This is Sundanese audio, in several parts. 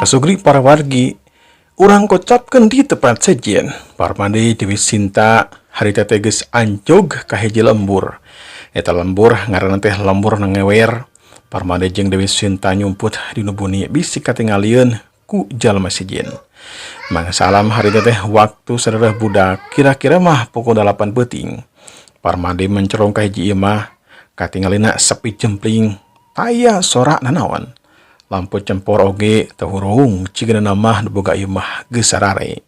Pasugri para wargi, urang kocapkeun di tempat sejen. Parmadi Dewi Sinta harita teh geus ancog ka hiji lembur. Eta lembur ngaranna teh lembur Nangewer. Parmadi jeung Dewi Sinta nyumput dinu buni bisi katingalieun ku jalma sejen. Mang Salam harita teh waktu sadareh budak, kira-kira mah pukul 8 peuting. Parmadi mencerong ka hiji imah, katingalina sepi jempling, taya sora nanaon. Lampu cempor oge teu hurung, cigana mah nu boga imah geus sarare.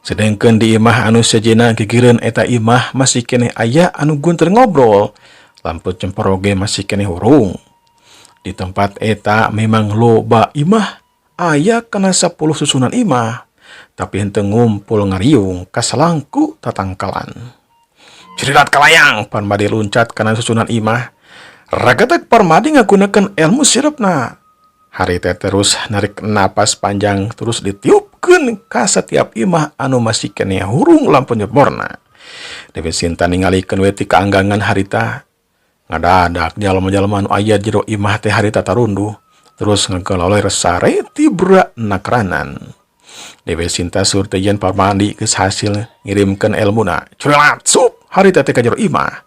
Sedengkeun di imah anu sejenna gigireun eta imah masih keneh aya anu gunter ngobrol. Lampu cempor oge masih keneh hurung. Di tempat eta memang loba imah, aya kana 10 susunan imah, tapi henteu ngumpul ngariung kasalangku tatangkalan. Cirilat kalayang, Parmadi luncat kana susunan imah. Ragatek Parmadi ngagunakeun ilmu sirepna. Hari teh terus narik napas panjang terus ditiupkeun ka setiap imah anu masih keneh hurung lampu nyeborna. Dewi Sinta ningalikeun we ti kaanggangan harita. Ngadadak jalma-jalma anu aya jero imah teh harita tarunduh, terus ngagaloler sare tibra nakranan. Dewi Sinta sur teh yen Parmadi geus hasil ngirimkeun elmuna. Curelat sup harita teh ka jero imah.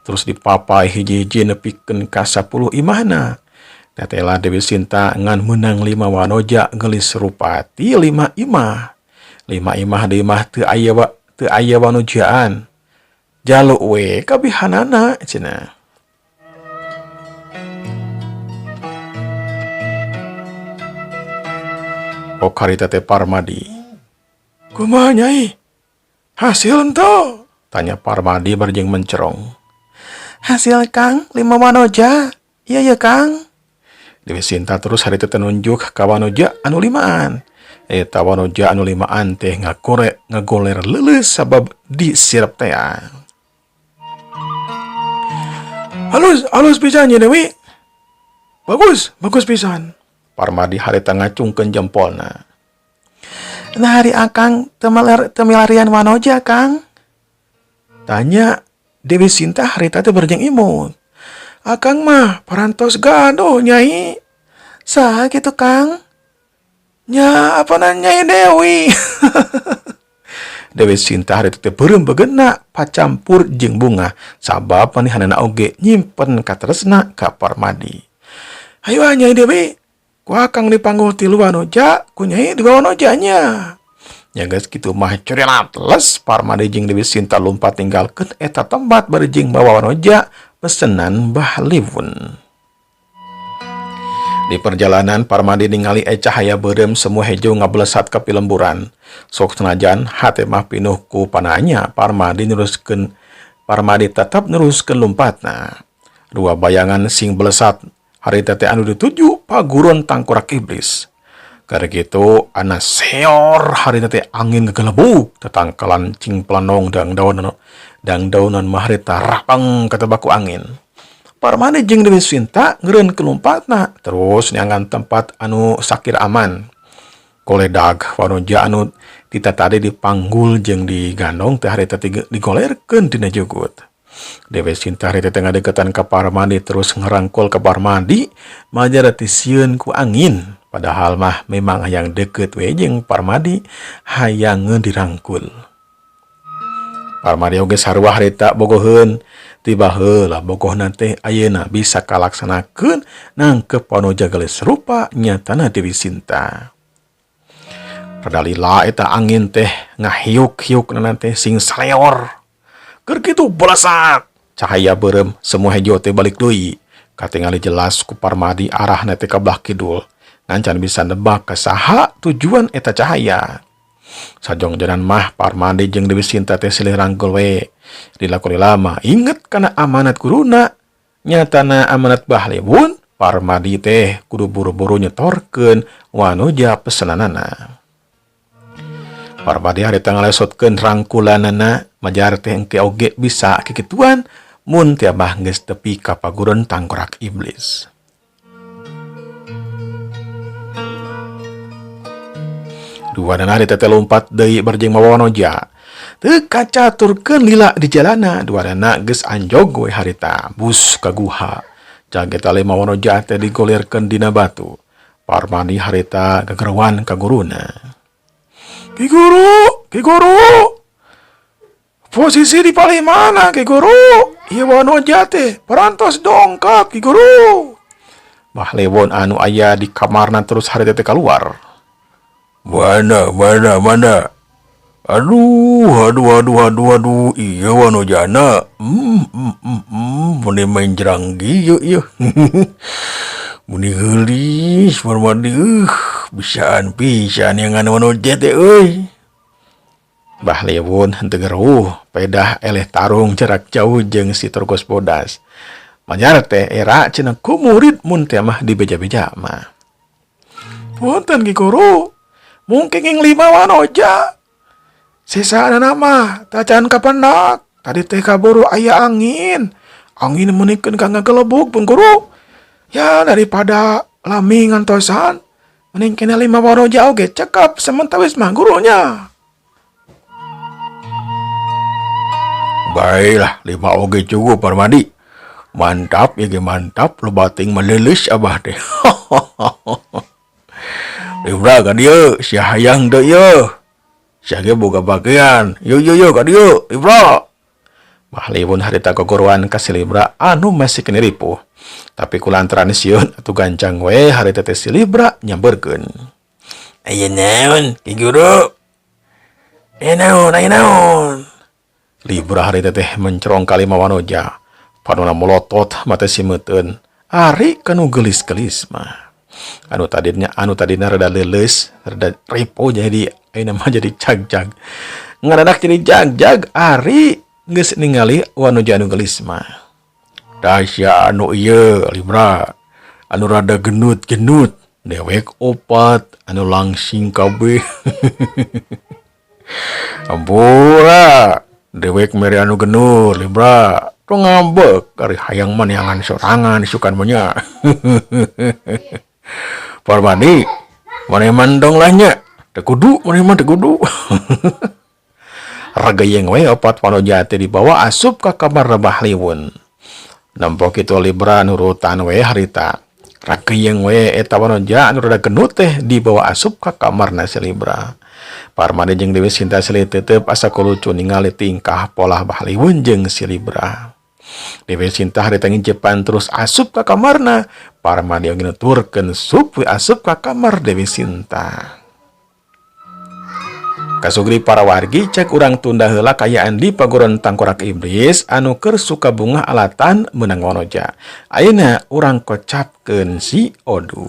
Terus dipapai hiji-hiji nepikeun ka 10 imahna. Tetela Dewi Sinta ngan menang 5 wanoja gelis rupa ti 5 imah. 5 imah di imah teu aya wa, teu aya wanojaan. Jaluk we kabihanana cenah. Ok harita teh Parmadi. Kumaha nyai? Hasil henteu? Tanya Parmadi barjeng mencerong. Hasil Kang 5 wanoja. Iya ya Kang. Dewi Sinta terus harita teh nunjuk ka wanoja anu limaan. Eta wanoja anu limaan teh ngagoler leuleus sabab disirep teh. Halus, halus pisan nya Dewi. Bagus, bagus pisan. Parmadi harita ngacungkeun jempolna. Nah hari akang teu milarian wanoja Kang? Tanya Dewi Sinta harita teh berjeng imut. Akang mah parantos gaduh nyai. Saha kitu Kang? Nya apa Nyai Dewi? Dewi Sinta harita teh beureum begeuna pacampur jeung bunga sabab manehanana oge nyimpen katresna ka Parmadi. Hayu ah, Nyai Dewi, ku akang dipanggul tilu wanoja, ku Nyai dua wanoja nya. Nya geus kitu mah curilat les Parmadi jeung Dewi Sinta lumpat tinggalkeun eta tempat bari jeung bawa wanoja pesenan Mbah Liwon. Di perjalanan Parmadi ningali cahaya beureum semua hejo ngablesat ka pilemburan. Sok senajan hate mah pinuh ku pananya, Parmadi tetap neruskeun lumpatna. Dua bayangan sing belesat harita teh anu dituju paguron tangkorak iblis. Keur kitu ana seor harita teh angin ngegelebug tetangkalan cing pelanong dang daunan dang daunan mah harita rapang katebak ku angin. Parmadi jeung Dewi Sinta ngeureun kelumpatna terus neangan tempat anu sakir aman. Koledag wanoja anu tita tadi dipanggul jeung digandong teh harita teh digolerkeun dina jugut. Dewi Sinta harita teh ngadeukeutan ka Parmadi terus ngerangkul ka Parmadi majar teh sieun ku angin. Padahal mah memang hayang deukeut we jeung Parmadi hayangeun dirangkul. Parmadi oge sarua harita bogoheun. Tiba heula bogohna teh ayeuna bisa kalaksanakeun nangkep wanoja gelis rupa nyatana Dewi Sinta. Rada lila eta angin teh ngahiuk-hiuk teh sing saleor. Keur kitu balasak cahaya beureum semua hejo teh balik deui. Katingali jelas ku Parmadi arahna teh ka belah kidul. Ngan bisa nebak ka saha tujuan eta cahaya. Sajongjonan mah Parmadi jeung Dewi Sinta teh silih rangkul we. Dilakoni lama inget kana amanat guruna. Nyatana amanat Bah Liwon, Parmadi teh kudu buru-buru nyetorkeun wanoja pesenanana. Parmadi harita ngalesotkeun rangkulanana majar teh engke oge bisa kikituan mun teh abah geus tepi ka paguron tangkorak iblis. Dua dana harita teh lompat deui barjeng mawa wanoja. Teu kacaturkeun lila di jalana, dua dana geus anjog we harita bus ka guha. Jageta lima wanoja teh digolirkeun dina batu. Parmadi harita gageruan ka guruna. Ki guru, ki guru. Posisi di palih mana ki guru? Ieu wanoja teh parantos dongkap ki guru. Bah Lewon anu aya di kamarna terus harita teh kaluar. Mana, mana, mana? Aduh, aduh, aduh, aduh, aduh, iya wanojana. Meni menjerang ieu ieu. Meni geulis Parmadi, bisaan pisan yang anu wanoja teh euy. Bah Lewon henteu geruh, pedah eleh tarung jarak jauh jeung si Torgos Bodas. Majar teh era cenah ku murid mun teh mah dibeja-beja mah. Punten Ki Guru, mungkin yang lima wanoja. Sesana mah tacan kapendak. Tadi teh kaburu aya angin. Angin meunikeun ka ngagelebug pun guru. Ya daripada lami ngantosan, mending kena lima wanoja oge cekap sementawis mah gurunya. Baiklah, lima oge cukup Parmadi. Mantap ya ge mantap, loba teuing maleuleuh abah teh. Libra ka dieu, sia hayang teu ieu. Sia ge boga bagian. Yuk yuk yuk ka dieu, Libra. Bah Lewon harita gogoruan ka si Libra anu masih keneh ripuh. Tapi kulantaran sieun atuh gancang we harita teh si Libra nyamberkeun. Aya naon, Ki Guru? Aya naon, aya naon? Libra harita teh mencerong ka lima wanoja. Panona molotot mata si meuteun. Ari kanu geulis-geulis mah. Anu tadina rada leuleus, rada ripuh jadi ayeuna mah jadi jag-jag. Ngadadak jadi jag-jag ari geus ningali wanoja anu geulis mah. Da sia anu ieu Libra, anu rada genut-genut, dewek opat, anu langsing kabeh. Ampura, dewek mere anu genut Libra. Tong ngambek ari hayang mah neangan sorangan isukan mah nya. Parmadi, maneh mah entong lah nya. Teu kudu, maneh mah teu kudu. Regeyeng we opat wanoja teh dibawa asup ka kamar Bah Liwon. Nempo kitu Libra nurutan we harita. Regeyeng we eta wanoja anu rada genut teh dibawa asup ka kamarna si Libra. Parmadi jeung Dewi Sinta silih tetep asa kulucu ningali tingkah polah Bah Liwon jeung si Libra. Dewi Sinta harita ngincepan terus asup ka kamarna. Parmadi oge nuturkeun sup we asup ka kamar Dewi Sinta. Kasugri para wargi, cek urang tunda heula kayaan di paguron Tangkorak Iblis anu keur suka bungah alatan meunang wanoja. Ayeuna urang kocapkeun si Odu.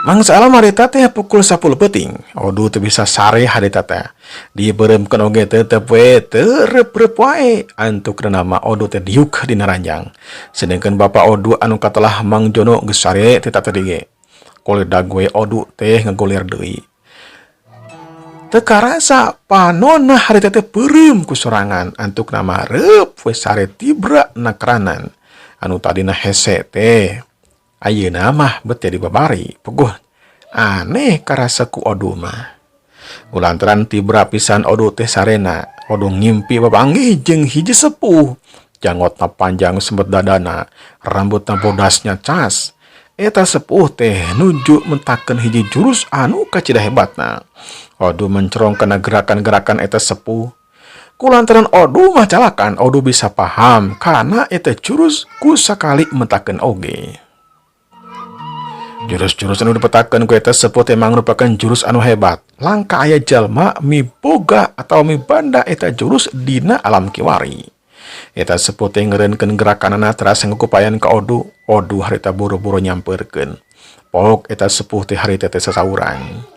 Mangsa alam harita teh pukul 10 peuting. Odu teu bisa sare harita teh. Dibeureumkeun oge tetep we teu reup-reup wae. Antukna mah Odu teh diuk dina ranjang. Sedengkeun bapa Odu anu katelah Mang Jono geus sare ti tadi ge. Koledag we Odu teh ngagoler deui. Teu karasa panonna harita teh peureum ku sorangan. Antukna mah reup we sare tibra nakranan. Anu tadina hese teh ayeuna mah bet jadi babari. Puguh aneh karasa ku Odu mah. Kulantaran tibra pisan Odu teh sarena. Odu ngimpi bapanggih jeung hiji sepuh. Janggotna panjang sempet dadana, rambutna bodasnya cas. Eta sepuh teh nuju mentakeun hiji jurus anu kacida hebatna. Odu mencerong kana gerakan-gerakan eta sepuh. Kulantaran Odu mah calakan, Odu bisa paham kana eta jurus ku sakali mentakeun oge. Jurus-jurus anu dipetakeun ku eta sepuh teh mangrupakeun jurus anu hebat. Langka aya jalma miboga atawa mibanda eta jurus dina alam kiwari. Eta sepuh teh ngeureunkeun gerakanana teras ngukupayan ka Odu. Odu harita buru-buru nyampeurkeun. Pok eta sepuh teh harita teh sasauran.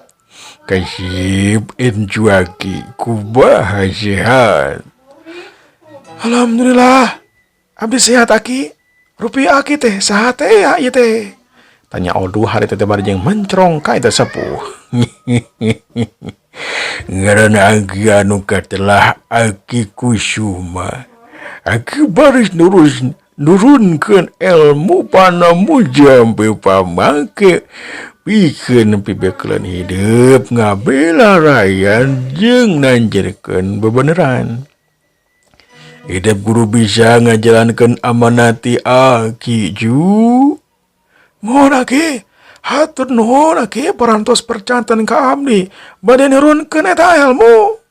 Kasip injuaki kumaha sehat? Alhamdulillah, abdi sehat aki. Rupi aki teh saha teh ya ieu teh? Tanya Odu harita teh bari jeung mencerong ka eta sepuh. Ngaran aki anu katelah Aki Kusuma. Aki baris nurus nurunkeun ilmu panamu jampe pamake pikeun pibekeleun hidup ngabela rakyat jeung nanjerkeun bebeneran. Hidup guru bisa ngajalankeun amanati aki ju. Muhun Aki, hatur nuhun Aki parantos percanten ka abdi bade nurunkeun eta ilmu.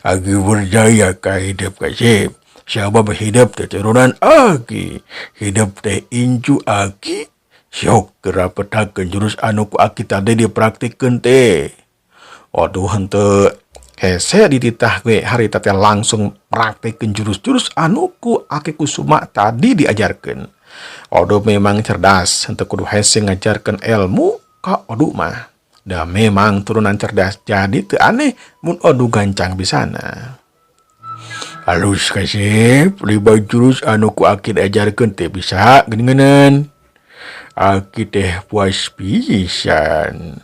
Aki percaya ka hidep kasep, sabab hidep teh turunan Aki, hidep teh incu Aki. Sok geura petakeun jurus anu ku Aki tadi dipraktikeun teh. Waduh henteu hese dititah ge harita teh langsung praktekeun jurus-jurus anu ku Aki Kusuma tadi diajarkeun. Odo memang cerdas, henteu kudu hese ngajarkeun ilmu ka Odu mah. Da memang turunan cerdas, jadi teu aneh mun Odu gancang bisana. Halus kasep, lima jurus anu ku Aki diajarkeun teh bisa geuninganan. Aki teh puas pisan.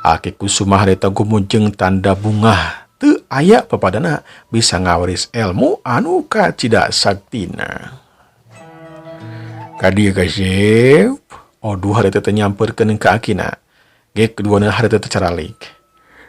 Aki Kusuma harita gumujeng tanda bungah teu aya papadana bisa ngawaris ilmu anu kacida saktina. Kadieu kasep, Odu harita teh nyamperkeun ka akina. Ge keduana harita teh caralik.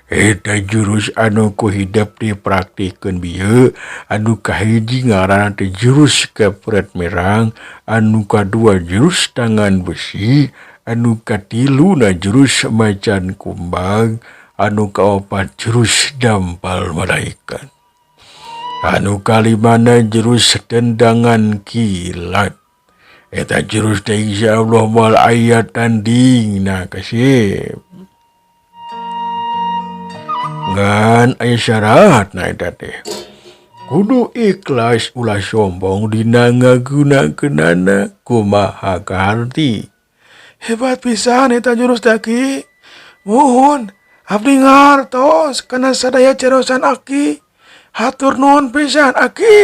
Eta jurus anu ku hidep dipraktikeun bieu, anu kahiji ngaranna teh jurus kepret merang, anu kadua jurus tangan besi, anu katiluna jurus macan kumbang, anu kaopat jurus dampal malaikat, anu kalimana jurus tendangan kilat. Eta jurus teh insyaallah moal aya tandingna kasep. Ngan aya syaratna eta teh. Kudu ikhlas ulah sombong dina ngagunakeunana kumaha kaharti. Hebat pisan eta jurus teh Aki. Muhun, abdi ngartos kana sadaya cariosan Aki. Hatur nuhun pisan Aki.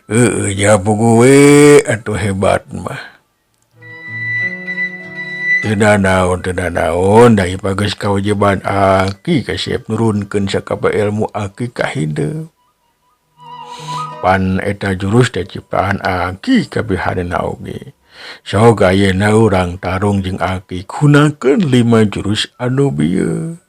Heeh nya puguh we atuh hebat mah. Teu nanaon teu nanaon da ieu geus kawajiban Aki kasep nurunkeun sakabeh ilmu Aki ka hideung. Pan eta jurus teh ciptaan Aki kabehanana oge. Sok ayeuna urang tarung jeung Aki gunakeun lima jurus anu bieu.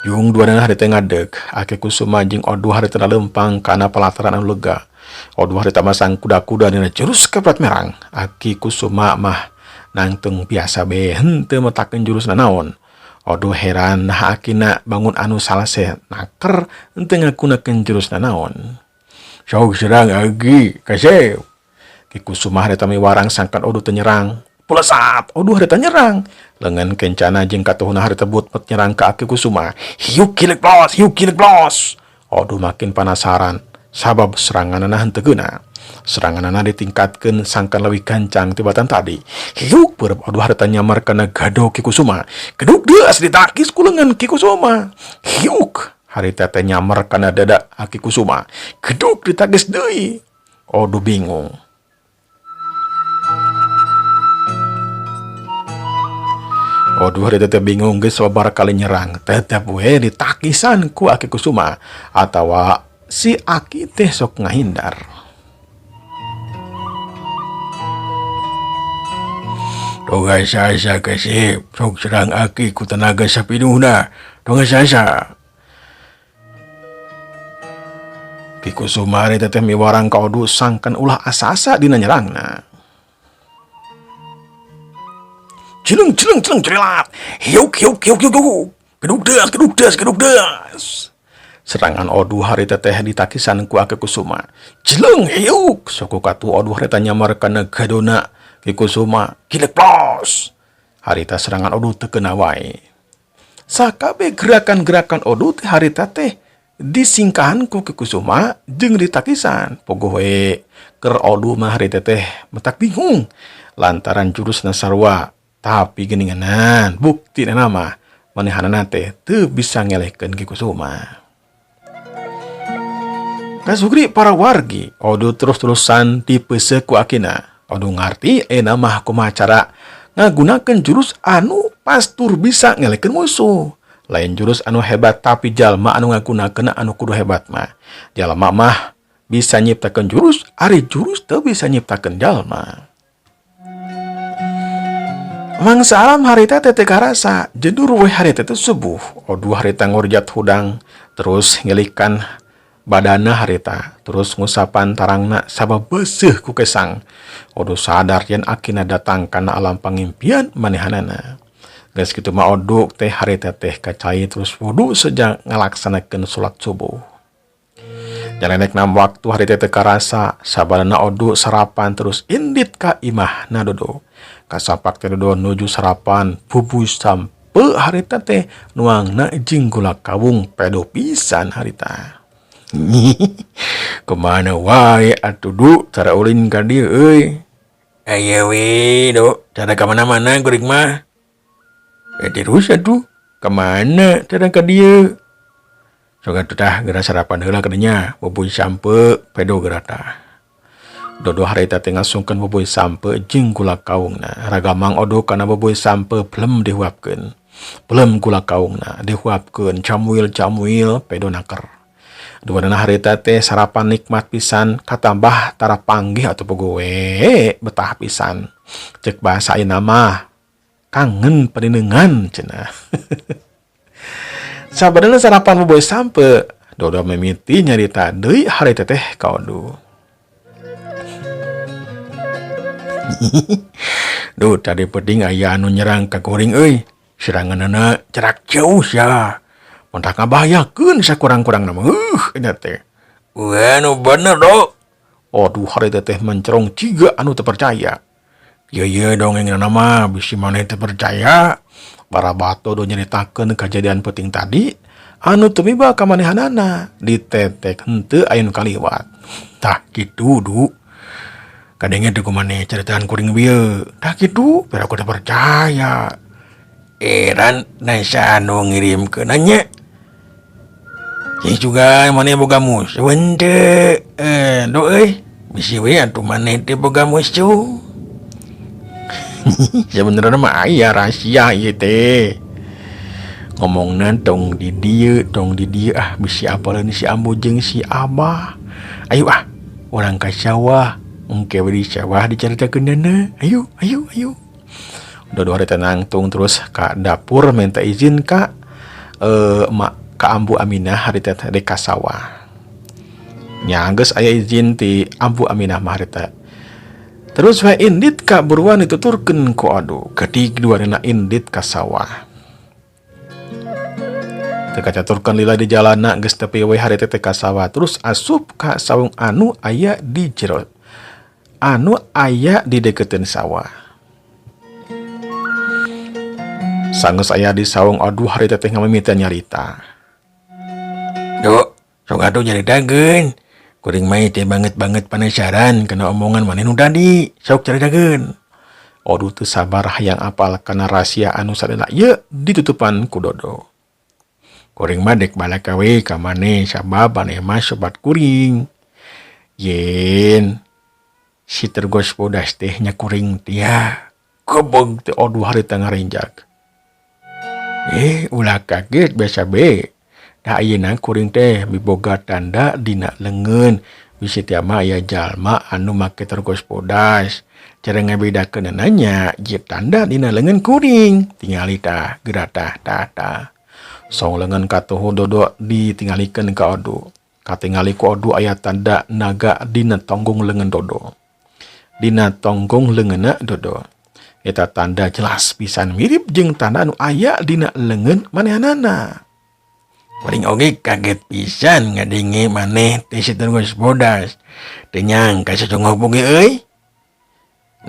Jung duanana harita ngadeg, Aki Kusuma jeung Odu harita lempang kana pelataran anu lega. Odu harita masang kuda-kuda dina jurus kepret merang. Aki Kusuma mah nangtung biasa be henteu metakeun jurus nanaon. Odu heran nah akina bangun anu salase naker henteu ngagunakeun jurus nanaon. Sok serang Aki, kasep. Ki Kusuma harita miwarang sangkan Odu teu nyerang. Pulesat, Odu harita nyerang. Lengan kencana jeung katuhuna harita but nyerang ka Aki Kusuma. Hiuk kilik blos, hiuk kilik blos. Odu makin penasaran sabab seranganana henteu geuna. Seranganana ditingkatkeun sangkan leuwih gancang tibatan tadi. Hiuk beureum Odu harita nyamar kana gado Ki Kusuma. Geduk deus ditakis ku leungeun Ki Kusuma. Hiuk harita teh nyamar kana dada Aki Kusuma. Geduk ditakis deui. Odu bingung. Odu harita teh bingung geus sababaraha kali nyerang, tetep we ditakisan ku Aki Kusuma atawa si Aki teh sok ngahindar. Tong asa-asa kasep, sok serang Aki ku tenaga sapinuhna. Tong asa-asa. Ki Kusuma harita teh miwarang ka Odu sangkan ulah asa-asa dina nyerangna. Cileng cileng cileng cerilat. Hiuk hiuk hiuk hiuk hiuk. Geduk deas geduk deas geduk deas. Serangan Odu harita teh ditakisan ku Aki Kusuma. Cileng hiuk suku katu Odu harita nyamar kana gadona Ki Kusuma. Kilek plos. Harita serangan Odu teu keuna wae. Sakabeh gerakan-gerakan Odu teh harita teh disingkahan ku Ki Kusuma jeung ditakisan. Pogoh we keur Odu mah harita teh matak bingung lantaran jurusna sarua. Tapi geuninganan buktina mah manehanana teh teu bisa ngelehkeun Ki Kusuma. Kasugri para wargi, Odu terus-terusan dipeuseuh ku akina. Odu ngarti ayeuna mah kumaha cara ngagunakeun jurus anu pastur bisa ngelehkeun musuh. Lain jurus anu hebat tapi jalma anu ngagunakeun anu kudu hebat mah. Jalma mah bisa nyiptakeun jurus, ari jurus teu bisa nyiptakeun jalma. Mangsa alam harita teh teu karasa, jedur we harita teh subuh. Odu harita ngorjat hudang, terus ngelikan Badanna harita terus ngusapan tarangna sabab beuseuh ku kesang. Odo sadar yen akina datang kana alam pangimpian manehanana. Geus kitu mah Odo teh harita teh ka cai terus wudu seja ngalaksanakeun salat subuh. Nyarenekna waktu harita teh karasa sabarana Odo sarapan terus indit ka imahna Dodo. Kasapak teh Dodo nuju sarapan bubuy sampe harita teh nuangna jeung gula kawung pedo pisan harita. Kemana wae atuh Du cara ulin ka dieu euy. Aya we Do, cara ka mana-mana kuring mah. Eh terus atuh kemana cara ka dieu? Sok atuh tah geura sarapan heula kadinya, bubuy sampe pedo geura tah. Dodo harita teh ngasungkeun bubuy sampe jeung gula kawungna. Ragamang Odo kana bubuy sampe belum dihuapkeun. Belum gula kawungna dihuapkeun camuil-camuil pedo naker. Duanana harita teh sarapan nikmat pisan katambah tara panggih atuh pogowe betah pisan. Cek bahasa ayeuna mah kangen paninengan cenah. Sabarana sarapan bubuy sampe, Dodo mimiti nyarita deui harita teh ka Odo. Duh tadi penting aya anu nyerang ka kuring euy. Seranganana jarak jauh sia. Mentak ngabahayakeun sakurang-kurangna mah. Eta teh. Wah, nu bener, Do. Aduh, harita teh mencerong jiga anu teu percaya. Ieu ieu dongengna mah bisi maneh teu percaya. Para bato do nyaritakeun kajadian penting tadi anu tumiba ka manehanana ditetek henteu aya nu kaliwat. Tah kitu, Du. Kadenge teh ku maneh caritaan kuring bieu. Tah kitu, biar aku teu percaya. Eran nasa anu ngirimkeun nya. Cing juga maneh boga musuh henteu. Do euy, bisi we atuh maneh teh boga musuh. Sebenarnya mah aya rahasia ieu teh. Ngomongna tong di dieu, tong di dieu ah bisi apaleun si ambu jeung si abah. Ayo ah, urang ka sawah. Engke we di sawah dicaritakeunana. Ayo, ayo, ayo. Dodo harita nangtung terus ka dapur minta izin ka mak ka Ambu Aminah harita teh ka sawah. Nya geus aya izin ti Ambu Aminah mah harita. Terus we indit ka buruan dituturkeun ku Odo. Ketik duanana indit ka sawah. Teu kacaturkeun lila di jalana geus tepi we harita teh ka sawah terus asup ka saung anu aya di jero. Anu aya di deketeun sawah. Sanggeus aya di saung Odo harita teh ngamimitian nyarita. Do, sok atuh nyaritakeun. Kuring mah teh banget-banget penasaran kana omongan maneh nu tadi. Sok caritakeun. Odo teu sabar hayang apal kana rahasia anu sadela ieu ditutupan ku Dodo. Kuring mah dek balaka we ka maneh sabab maneh mah sobat kuring. Yen si Tergos Bodas teh nya kuring tia. Kebeg teh Odo harita ngarenjag. Ulah kaget biasa be. Dah ayeuna kuring teh miboga tanda dina leungeun bisi teh mah aya jalma anu make tergos bodas. Cara ngabedakeunana nya ieu tanda dina leungeun kuring. Tingali tah geura tah tah tah. Song leungeun katuhu Dodo ditingalikeun ka Odo. Katingali ku Odo aya tanda naga dina tonggung leungeun Dodo. Dina tonggung leungeunna Dodo. Eta tanda jelas pisan mirip jeung tanda anu aya dina leungeun manehanana. Kuring oge kaget pisan ngadenge maneh teh si Tergos Bodas. Teu nyangka sacongok oge euy.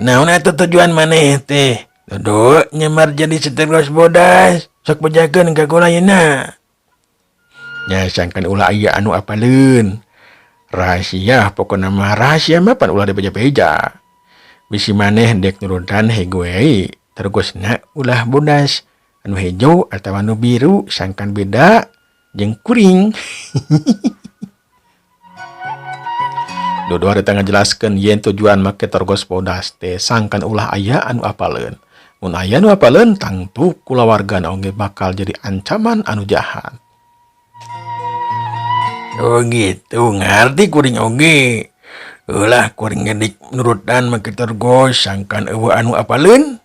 Naon atuh tujuan maneh teh? Dodo nyamar jadi si Tergos Bodas. Sok bejakeun ka kula ayeuna. Nya sangkan ulah aya anu apaleun. Rahasia pokona mah rahasia mah pan ulah dibeja-beja. Bisi maneh dek nurutan hego we. Tergosna ulah bodas anu hejo atawa anu biru sangkan beda jeung kuring. Dodo harita ngajelaskeun yen tujuan make tergos bodas teh sangkan ulah aya anu apaleun. Mun aya nu apaleun tangtu kulawargana oge bakal jadi ancaman anu jahat. Oh gitu, ngarti kuring oge. Ulah kuring ngedik nurutan make tergos sangkan eueuh anu apaleun.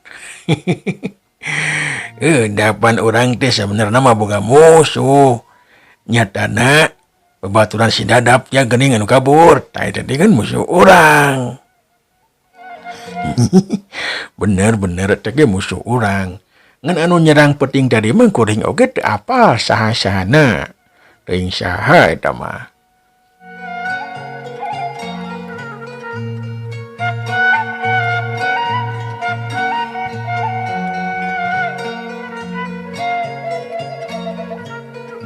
Dapan urang teh sabenerna mah boga musuh. Nyatana Babaturan si Dadap ya geuning anu kabur. Tah eta teh kan musuh urang. Bener bener eta ge musuh urang. Ngan anu nyerang peuting tadi mah kuring oge teu apal saha-sahana. Teuing saha eta mah.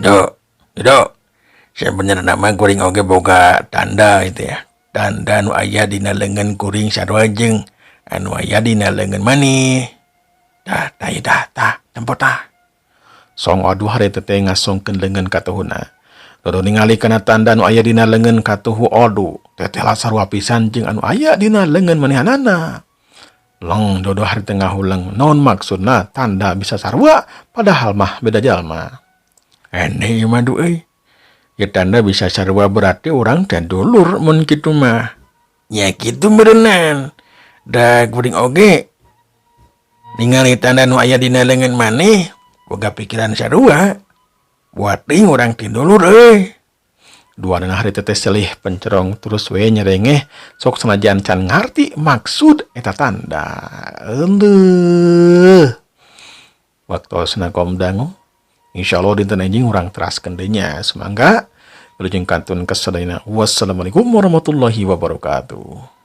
Do, do. Sebenarnya mah kuring oge boga tanda itu ya. Tanda nu aya dina leungeun kuring sarua jeung anu aya dina leungeun maneh. Tah, tah, tah, tah, tempo tah. Song Odu harita teh ngasongkeun leungeun katuhuna. Dodo ningali kana tanda nu aya dina leungeun katuhu Odu. Teteh sarua pisan jeung anu aya dina leungeun manehanana. Long Dodo harita ngahuleng naon maksudna tanda bisa sarua padahal mah beda jalma. Aneh ieu mah du euy. Ya tanda bisa sarua berarti urang teh dulur mun kitu mah. Nya kitu beureunan. Da kuring oge ningali tanda nu aya dina leungeun maneh boga pikiran sarua. Buat teuing urang teh dulur euy. Duanana harita teh selih pencerong terus we nyerengeh sok sanajan can ngarti maksud eta tanda. Euleuh. Waktosna kom dangu. Insyaallah dinten enjing urang teraskeun deui nya. Sumangga wilujeng kantun kasadayana. Wassalamualaikum warahmatullahi wabarakatuh.